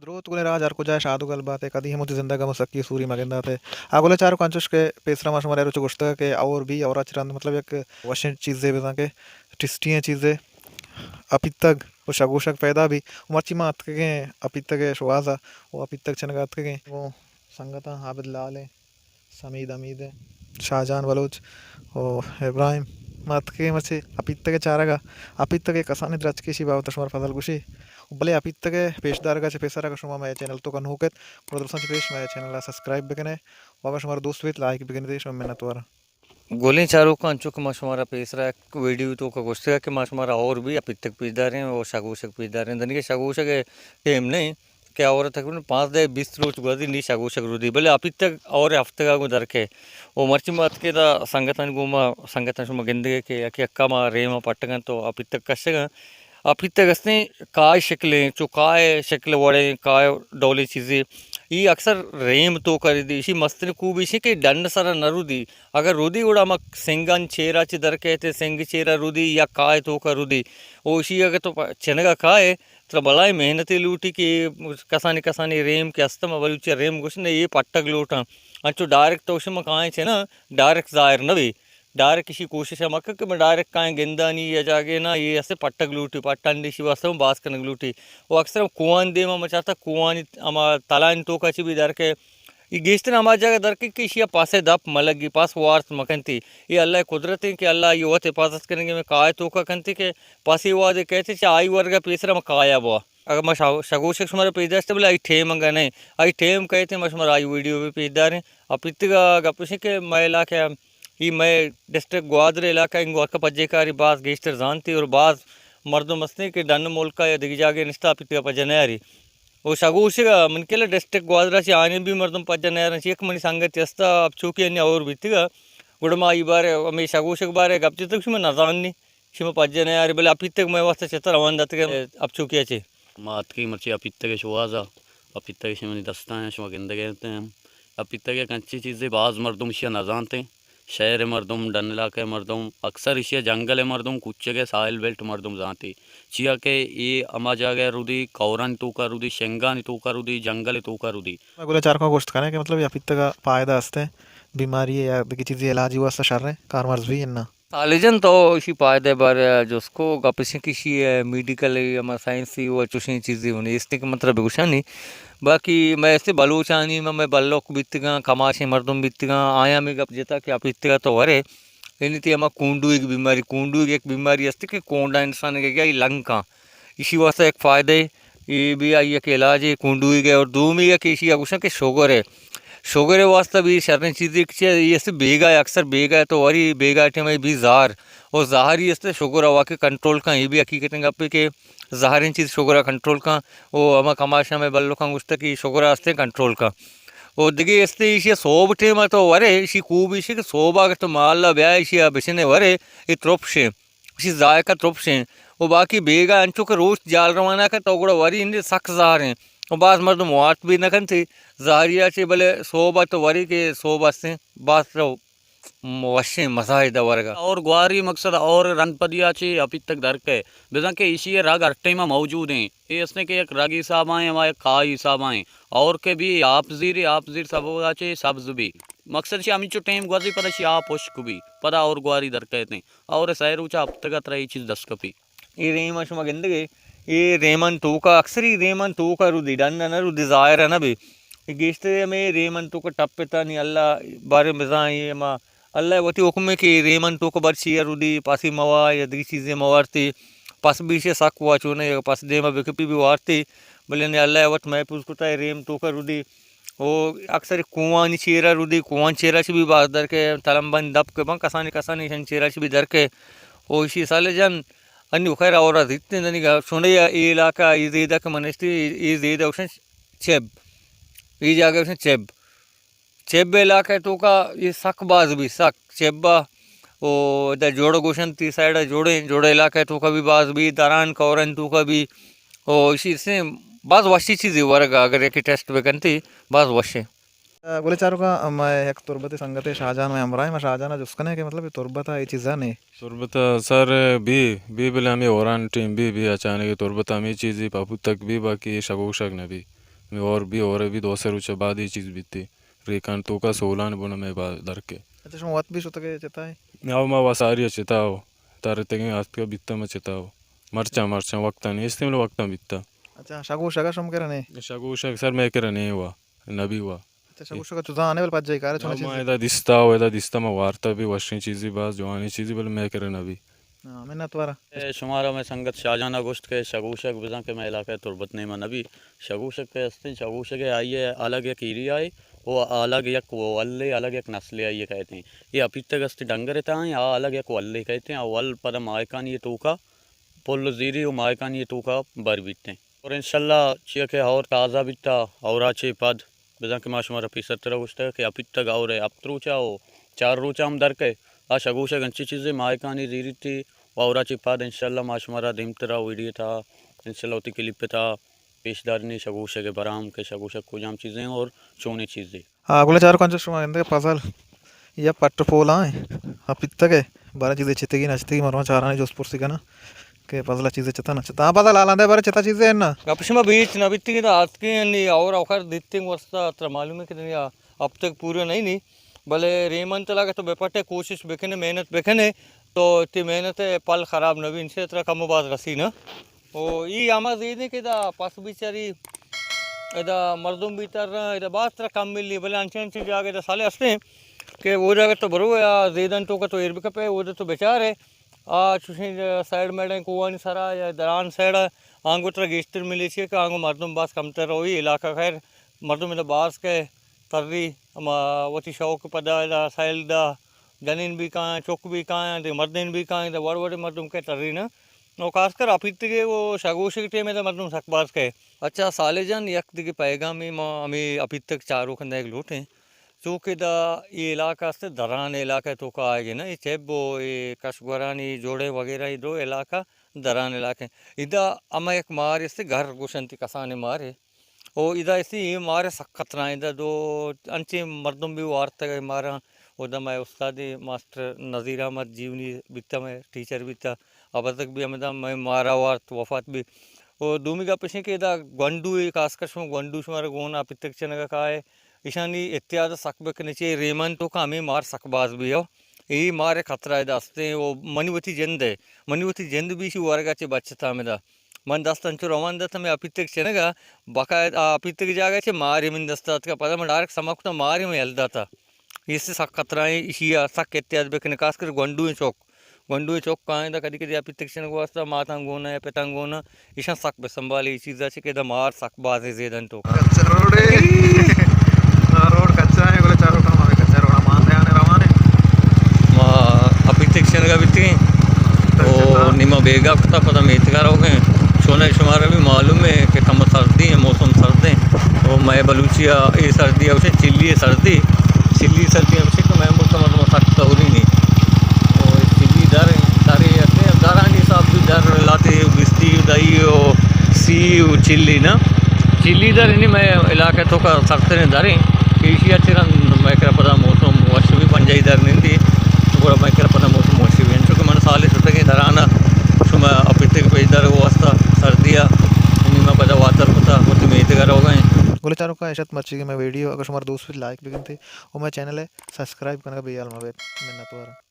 دروت گلیں راج، ہر کجا شاد و گل بات ئے، کدی ہم وتی زندگ ء غم و سکی سوری مہ گندات ئے۔ آ گلیں چاروکاں، انچوش کہ پیسرا ما شمارا روچ گوشتگ کہ اور بھی اور اچ رند مطلب یک وشیں چیزے بزاں کہ ٹیسٹی ایں چیزے، اپیتگ و شگوشگ پیدا بی۔ و مرچی ما اتکگیں اپیتگ ء شوہاز ء و اپیتگ چنگا اتکگیں۔ و سنگتاں عابد لال ایں، سمید حمید ایں، شاہجان بلوچ و ابراہیم۔ ما اتکگیں مرچی اپیتگ ء چارگ ء۔ اپیتگ ء کسانیں درچکے، اشی بابت ء شمارا فضل گوشی۔ بلے اپیتگ ء پیش دارگ ء چہ پیسر اگاں شما مئے چینل توکا نوک ات، گڑا درستاں چہ پیش مئے چینل ء سبسکرائب بکنئے و اگاں شمارا دوست بیت لائک بکنیت، شمئے منت وار۔ گلیں چاروکاں، انچو کہ ما شمارا پیسرا یک ویڈیو توکا گوشتگ کہ ما شمارا اور بھی اپیتگ پیش داریں و شگوشگ پیش داریں۔ دنیگہ شگوشگ ء ٹیم نہیں کہ اور تقریباً پانزدہ بیست روچ گوزی نی شگوشگ رودی، بلے اپیتگ اور ہفتگا گوں درکے۔ و مرچی ما اتکے دا سنگتانی گوما، سنگتاں شما گندگے کہ یکے یکا ما ریما پٹگاں تو اپیتگ کشگاں۔ اپیتگ استیں کائے شکلیں، چو کائے شکل وڑیں، کائے ڈولیں چیزے۔ ای اکثر ریم توکا رودی، اشی مستریں کوبی اشی کہ ڈن سرا نہ رودی۔ اگر رودی گڑا ہما سنگان چیرا چہ در کئیت، سنگ چیرا رودی یا کائے توکا رودی۔ او اشی اگر تو پ-، چنگا کائے، ترا بلائیں محنتے لوٹی کہ کسانی کسانی ریم کہ است، ما بلوچی ء ریم گوش نہ، اے پٹگ لوٹاں۔ انچو ڈائریکٹ تو شما کائیں چہ نا، ڈائریکٹ ظاہر نہ بی۔ ڈائریکٹ اشی کوشش ء مکن کہ من ڈائریکٹ کائیں گندانی یا جاگے نا، اے اسے پٹگ لوٹی، پٹن اشی واسطہ ہم باز کنگ لوٹی۔ و اکثر ہم کوہان دیما ما چاہتا کوہانی ہما تلانی توکا چہ بھی در کئے۔ اے گیشتر ہما جاگہ در کئے کہ اشی ء پس ء دپ مہ لگی، پس وارت مہ کنتی۔ اے اللہ ء قدرت انت کہ اللہ آئی ء وت حفاظت کنگی، ہمے کائے توکا کنتی کہ پس اے وہدے کئیت چہ آئی ورگ ء پیسر ہما کایا بوا۔ اگاں ما شا-، شگوشگ شمارا پیش داشتہ، بلے آئی ٹیم انگا نئیں۔ آئی ٹیم کئیت، ما شمارا آئی ویڈیو بھی پیش داریں۔ آ پیتگ ء گپ اش انت کہ مئے علاقہ ء، اے مئے ڈسٹرکٹ گوادر علاقہ انگو ہرکہ پجے کاری باز گیشتر زانتی اور باز مردم استیں کہ ڈن ملک ء یا دگہ جاگہ نشتہ آ پیتگ ء پجہ نیاری۔ او شگوشگ ء من کلا ڈسٹرکٹ گوادر ء چہ آنی بھی مردم پجہ نیارن۔ چہ یک منی سنگتے است ء اپچوکی انی اور بیتگ ء، گڑا ما اے بارے ہمے شگوشگ بارے گپ جتگ، شما نزانی۔ شما پجہ نیاری، بلے اپیتگ مئے واسطہ چتر روان داتگ اپچوکی ء چہ۔ ما اتکیں مرچی اپیتگ ء شوہاز ء، اپیتگ شمانی دستاں ء، شما گندگ ء انت۔ اپیتگ یک انچیں چیزے، باز مردم اشی ء نزانت انت۔ شہر ء مردم، ڈن علاقہ ء مردم، اکثر اشی ء جنگل ء مردم، کوچگ ء ساحل بیلٹ مردم زانت انت۔ چیا کہ اے ہما جاگہ ء رودی، کورانی توکا رودی، شنگانی توکا رودی، جنگل ء توکا رودی۔ گلیں چارکاں گوشت کنیں کہ مطلب اے اپیتگ ء فائدہ است انت، بیماری ء یا دگہ چیزے علاجی واسطہ شر انت، کارمرز بھی انت نا؟ خالد جان، تو اشی پائدہ ء بارے ء جست کو، گپ اش انت کہ اشی ء میڈیکل ء ہما سائنسی و چوشیں چیزے ہوں نیست کہ من ترا بگوشانی۔ باقی مئے است بلوچانی، مئے بلوک بیتگاں، کماشیں مردم بیتگاں، آیاں ہمے گپ جتا کہ اپیتگا تو ورے، یعنی تئی ہما کونڈویگ بیماری، کونڈویگ یک بیماری است کہ کونڈا انسان ء گیا لنکاں، اشی واسطہ یک فائدہ اے، اے بھی آئی یک علاجے کونڈویگ ء۔ اور دومی یک ایشی ء گوشاں کہ شوگر ء، شوگر ء واسطہ بھی شریں چیزے کہ چہ اے است بیگاہ ء، اکثر بیگاہ ء تو وری بیگاہ ء ٹائم ء بھی زہر، او زہری است شوگر ء واقعی کنٹرول کن، اے بھی حقیقتیں گپے کہ زہریں چیز شوگر ء کنٹرول کن۔ او ہما کماش ہمے بلوکاں گوشتہ کہ شوگر ء استیں کنٹرول کن۔ او دگہ است ایشی ء سوب ٹائم ء تو ورے، ایشی کوب ایشی کہ سوب ء اگر تو مال ء بیا ایشی ء بچنے ورے، اے ترپشیں۔ اشی ذائقہ ترپشیں۔ و باقی بیگاہ انچو کہ روچ جال روانہ کن تو گڑا وری اندے سک زہریں۔ و باز مردم وارت بھی نہ کنتی زہری ء چہ، بلے سوب ء تو وری کہ سوب استیں باز تو وشیں مزہ ادا ورگا۔ اور گواری مقصد اور رند پدی ء چہ اپیتک در کئے، بزاں کہ ایشی ء رگ ہر ٹائم ء موجود ایں۔ اے استیں کہ یک رگ حساب ء ایں، ہما یک کائی حساب ء ایں۔ اور کہ بھی آپ زیری، آپ زیر سبب ء چہ سبز بھی۔ مقصد چہ ہمینچو ٹائم گوزی، پدا اشی آپ ہشک بھی، پدا اور گواری در کئیت ایں۔ اور سئے روچ ء ہفتگ ء ترا اے چیز دست کپی۔ اے ریم ء شما گندگ ئے، اے ریمن توکا، اکثر اے ریمن توکا رودی، ڈن ء نہ رودی، ظاہر ء نہ بی۔ اے گیشتر ہمے ریمن توکا ٹپتانی اللہ بارے بزاں، اے ہما اللہ ء وتی حکم ء کہ اے ریمن توکا برچی ء رودی، پاسی موا یا دگہ چیزے موارتی، پس بیش ء سک وا چونہ، پس دیم ء بکپی بھی وارتی، بلے نے اللہ ء وت محفوظ کتا اے ریم توکا رودی۔ او اکثر کوہانی چیرا رودی، کوہان چیرا چہ بھی باز در کے تلمبند دپ کے بن کسانی کسانی شن چیرا چہ بھی در کے۔ او اشی سال جن انی خیر اور زیتیں دنی گا سنے اے علاقہ اے زیدہ کہ منشتی اے زیدہ اوشن چب، اے جاگہ اوشن چب، چب علاقہ توکا اے سک باز بھی سک چبا۔ او ادا جوڑ گوشن تی سائیڈ جوڑے، جوڑ علاقہ توکا بھی باز بھی، دران کورن توکا بھی۔ او اشی سے باز وشی چیزی ورگا اگر یکی ٹیسٹ بکنتی باز وشیں۔ گلیں چاروکاں، مئے یک تربت ء سنگتے شاہجان مئے ہمراہ، ما شاہجان ء جست کنیں کہ مطلب اے تربت ء اے چیزاں نے؟ تربت ء سر بی، بی بلے ہمے ہوران ٹیم بی، بی اچانک تربت ء ہمے چیزی پاپوتک بی، باقی شگوشگ نہ بی۔ مئے ہور بی، ہور بی دو سے روچ بعد اے چیز بیتی۔ ریکان توکا سولان بنا مئے با درکے۔ اچھا، شما وت بی شتگے چتائے؟ او ما وساری چتا ہو۔ ترتگیں آتکا بیتا ما چتا ہو۔ مرچاں، مرچاں وقتا نیستیں، بلے وقتا بیتا۔ اچھا، شگوشگ شما کرا نے؟ شگوشگ سر مئے کرا نے وا، نبی وا۔ اچھا، شگوشگ تو زانے بل پجائی کارے چون چیز؟ ما ادا دیستا ہو، ادا دیستا ما وارتا بی وشیں چیزی باز جوانی چیزی بل مئے کرا نبی۔ ہاں، منت وارا۔ اے شمارا مئے سنگت شاہجہان ء گوشت کہ شگوشگ بزاں کہ مئے علاقہ ء تربت نیما نبی۔ شگوشگ کہ استیں، شگوشگ ء آئی ء الگ یک ایریا ء و الگ یک ولے، الگ یک نسلے آئی ء کئیت ایں۔ اے اپیتگ است ڈنگر ء تہا ایں، آ الگ یک ولے کئیت ایں، آ ول پدا ماہکانی ء توکا پل زیری و ماہکانی ء توکا بر بیت ایں۔ اور انشاءاللہ چیا کہ ہور تازہ بیتا، ہورا چے پد بزاں کہ ما شمارا پیسر ترا گوشتگ کہ اپیتگ ہور ء ہپت روچا و چار روچا ہم در کئے۔ آ شگوشگ انچیں چیزے ماہکانی زیریتی و ہورا چے پد انشاءاللہ ما شمارا دیمترا ویڈیو تھا انشاءاللہ وتی کلپ تھا پیش دارنی شگوشگ برام کہ شگوشگ کجام چیزیں اور چونیں چیزے۔ ہاں، گلیں چاروکاں، انچو شما گندگ پزل یا پٹ پولا ایں، ہپیتگ ء باریں چیزے چتگی نہ چتگی، مرواں چارانی جست پرسی کناں کہ پزل چیزے چتا نہ چتا۔ ہاں، پزل حالاں دے بارے چتا چیزے نا؟ گپ شما بیچ نہ بیتگی دا آتکیں نی اور آخر دیتیں واسطہ ترا معلوم ہے کہ دنیا ہپتگ پورا نہیں نی، بلے ریمن تلا کہ تو بے پٹے کوشش بکنے، محنت بکنے، تو تی محنت پل خراب نہ بی، انشاءاللہ ترا کم و باز رسی نا۔ او ای ہما زیدیں کہ دا پس بیچاری ادا مردم بیتر، ادا باز ترا کم ملی، بلے انچیں انچیں جاگہ ادا سالے ہستیں کہ او جاگہ تو برو یا زیدن تو کہ تو ایر بکپے، او تو بچارے۔ آ چوشیں سائیڈ میڑیں کوہانی سرا یا دران سائیڈ آنگو ترا گیشتر ملی چی کہ آنگو مردم باز کمتر روی علاقہ خیر مردم ادا باز کہ تری، ہما وتی شوق پدا ادا سیل دا، جنین بھی کایاں، چک بھی کایاں، دے مردین بھی کایاں، دا وڑ وڑ مردم کہ تری نا۔ نو خاص کر اپیتگے و شگوشگ ٹیم دا مردم سک باز کہ۔ اچھا صالح جان، یک دگہ پیغامی ما ہمیں اپیتگ چاروکاں دیگ لوٹیں۔ چونکہ دا یہ علاقہ است دران علاقہ تو کا آئے گے نا، یہ چیب و یہ کشگورانی جوڑے وغیرہ یہ دو علاقہ دران علاقہ۔ ادا ہمیں یک مار است گھر گوشنتی کسان مارے۔ او ادا اسی اے مارے سک خطرہ ایں، ادا دو انچیں مردم بھی وارتگ اے ماراں۔ اودا مئے استاد ماسٹر نذیر احمد جیونی بیتا، مئے ٹیچر بیتا، ابزگ بھی ہمدا مئے مارا وارت وفات بھی۔ او دومی گپ اشیں کہ ادا گونڈو اے، خاص کر شما گونڈو شمارا گونا پتک چنگا کائے، ایشانی اتحاد سک بکنے چے ریمن تو کا ہمیں مار سک باز بھی ہو۔ اے مارے خطرہ ادا استیں، او منی وتی جند ہے، منی وتی جند بھی شی ورگا چے بچتا ہمدا۔ من دست انچو روان دات ہمیں اپیتک چنگا، باقاعدہ آ اپیتک جاگہ چہ مارے من دست داتگا، پدا من ڈائریکٹ سما کتا مارے من یل داتا۔ یہ سے سک خطرہ ہیں، اشی آ سک احتیاط بکنے، خاص کر گونڈویں چوک، گونڈویں چوک کائیں دا کدی کدی اپیتک چنگ واسطہ ماتاں گونا یا پتاں گونا، ایشاں سک بہ سنبھالے، یہ چیزا چہ کہ دا مار سک بازیں زیدن تو۔ کچا روڈ ہے۔ ہاں، روڈ کچا ہے، بولے چارو کم ہمیں کچا روڈ مان دے آنے روان ہے۔ ما اپیتک چنگا بیتگیں۔ او نیما بیگا کتا پدا میتگا روگیں۔ چونہ شمارا بھی معلوم ہے کہ کم سردی ہے، موسم سرد ہے۔ او مئے بلوچی آ اے سردی اوشے چلی سردی، چلی سردی اوشے کہ مئے ملک مردم سخت توری نہیں۔ او چلی در، در، درانی حساب بھی در لاتے بیستی دائی او سی او چلی نا۔ چلی در انی مئے علاقہ تو کا سرتریں دریں، کہ ایشی ء چہ رند مئے کرا پدا موسم وش بی، پنجاہی در نندی، گڑا مئے کرا پدا موسم وش بی۔ انچو کہ من سالے شتگیں درانا شما اپیتک پیش در واسطہ سردی ء، انی ما پدا واتر کتا، وتی میتگ ء روگا ایں۔ گلیں چاروکاں، ایش ات مرچیگیں مئے ویڈیو، اگر شمارا دوست بیت لائک بکنتے و مئے چینل ء سبسکرائب کنگا بے حال مبیت۔ منتوار۔